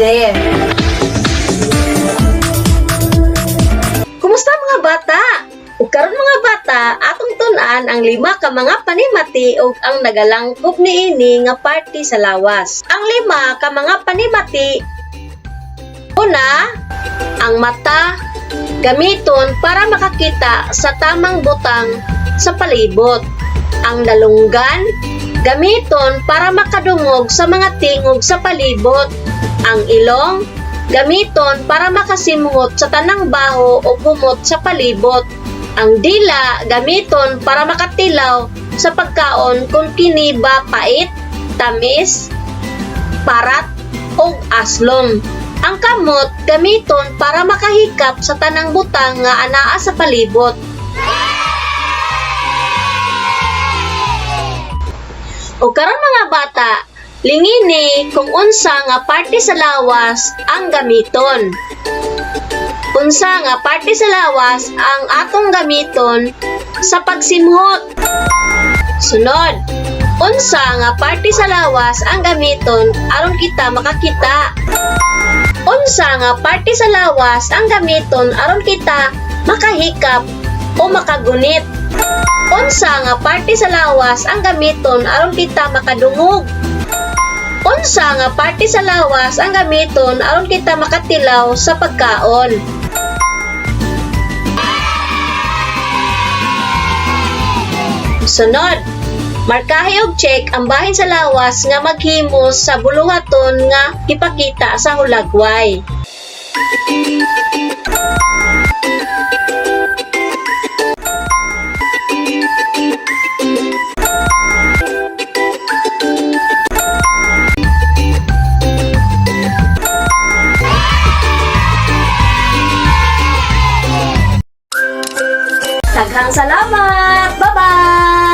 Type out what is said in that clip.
there. Kumusta, mga bata? Ug karon, mga bata, atong tun-an ang lima ka mga panimati ug ang nagalangkob niini nga parte sa lawas. Ang lima ka mga panimati: Una, ang mata, gamiton para makakita sa tamang butang sa palibot. Ang dalunggan, gamiton para makadungog sa mga tingog sa palibot. Ang ilong, gamiton para makasimhot sa tanang baho o humot sa palibot. Ang dila, gamiton para makatilaw sa pagkaon kung kini ba pait, tamis, parat o aslom. Ang kamot, gamiton para makahikap sa tanang butang nga anaa sa palibot. O karon, mga bata, lingini kung unsa nga parte sa lawas ang gamiton. Unsa nga parte sa lawas ang atong gamiton sa pagsimhot? Sunod, unsa nga parte sa lawas ang gamiton aron kita makakita? Unsa nga parte sa lawas ang gamiton aron kita makahikap o makagunit? Unsa nga parte sa lawas ang gamiton aron kita makadungog? Unsa nga parte sa lawas ang gamiton aron kita makatilaw sa pagkaon? Sunod, markahi og check ang bahin sa lawas nga maghimo sa buluhaton nga gipakita sa hulagway. Daghang salamat! Bye-bye!